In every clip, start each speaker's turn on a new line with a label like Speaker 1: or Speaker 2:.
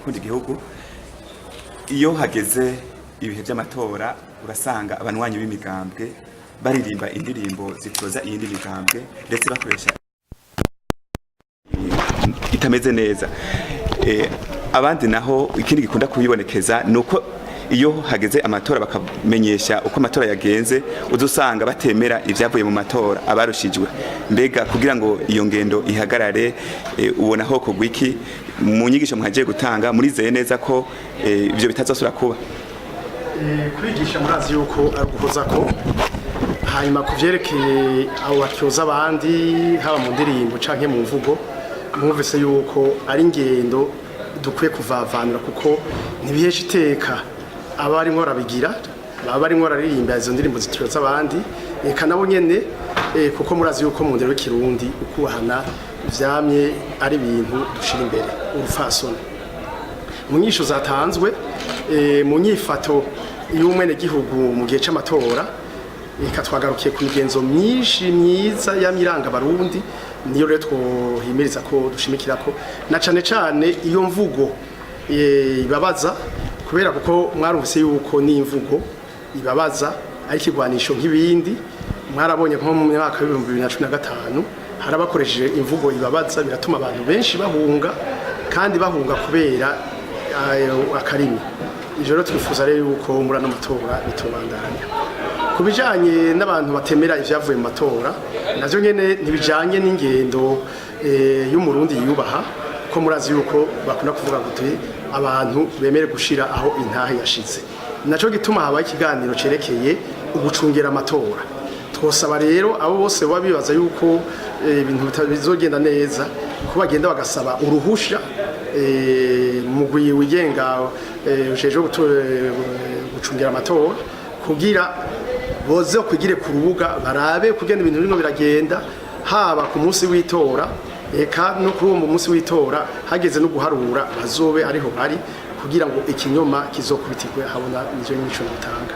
Speaker 1: Gukunda Igihugu. Iyo hageze ibihe by'amatora, urasanga abanywanyi b'imigambwe baririmba indirimbo zitoza iyindi migambwe, ndetse bakoresha itameze neza. Abandi naho, ikindi gikunda kubibonekeza ni uko iyo hageze amatora bakamenyesha uko amatora yagenze, uzusanga batemera ibyavuye mu matora abarushijwe. Mbega kugira ngo iyo ngendo ihagarare, ubona ho kogwa iki? Mu nyigisho mwagiye gutanga, murizeye neza ko ibyo bitazosubira kuba?
Speaker 2: Kwigisha murazi yuko ari uguhoza ko. Hanyuma ku vyerekeye abo batyoza abandi, haba mu ndirimbo canke mu mvugo, mwumvise yuko ari ingendo dukwiye kuvavanura, kuko ntibihesha iteka aba barimwo barabigira, baba barimwo bararirimba izo ndirimbo zityoza abandi, eka nabo nyene, kuko murazi yuko mu ndero y'ikirundi ukubahana vyamye ari ibintu dushira imbere, urufasoni. Mu nyisho zatanzwe, mu nyifato y'umwenegihugu mu gihe c'amatora, reka twagarukiye ku migenzo myinshi myiza y'amiranga Abarundi. Niyo rero twohimiriza ko dushimikira ko, na cane cane iyo mvugo ibabaza, kubera kuko mwarumvise yuko n'imvugo ibabaza ari ikigwanisho nk'ibindi. Mwarabonye nko mu mwaka wa 2015 hari abakoresheje imvugo ibabaza, biratuma abantu benshi bahunga, kandi bahunga kubera ayo akarimi. Ivyo rero twifuza rero yuko muri ano matora bitobandanya. Ku bijanye n'abantu batemera ivyavuye mu matora, navyo nyene ntibijanye n'ingendo y'Umurundi yiyubaha, ko murazi yuko bakunda kuvuga ngo abantu bemere gushira aho intahe yashize. Naco gituma habaye ikiganiro cerekeye ugucungera amatora. Twosaba rero abo bose baba bibaza yuko ibintu bizogenda neza, ko bagenda bagasaba uruhusha mugwi wigenga ujejwe gucungera amatora, kugira boze kwigire ku rubuga, barabe kugenda ibintu birimo biragenda, haba ku munsi w'itora, eka no kuri uwo munsi w'itora hageze no guharura, bazobe ariho bari, kugira ngo ikinyoma kizokubitirwe habona. Nizo nyico gutanga.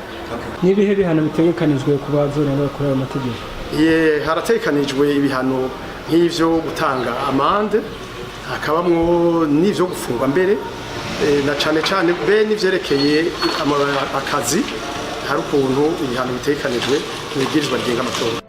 Speaker 3: N'ibihe bihano bitegekanijwe ku bazorenga kuri ayo mategeko?
Speaker 2: Ye, haratekanijwe ibihano nk'ivyo gutanga amande, hakabamwo n'ivyo gufungwa mbere, na cane cane be n'ivyerekeye akazi. Hari ukuntu ibihano bitekanijwe mu ibwirizwa rigenga amatora.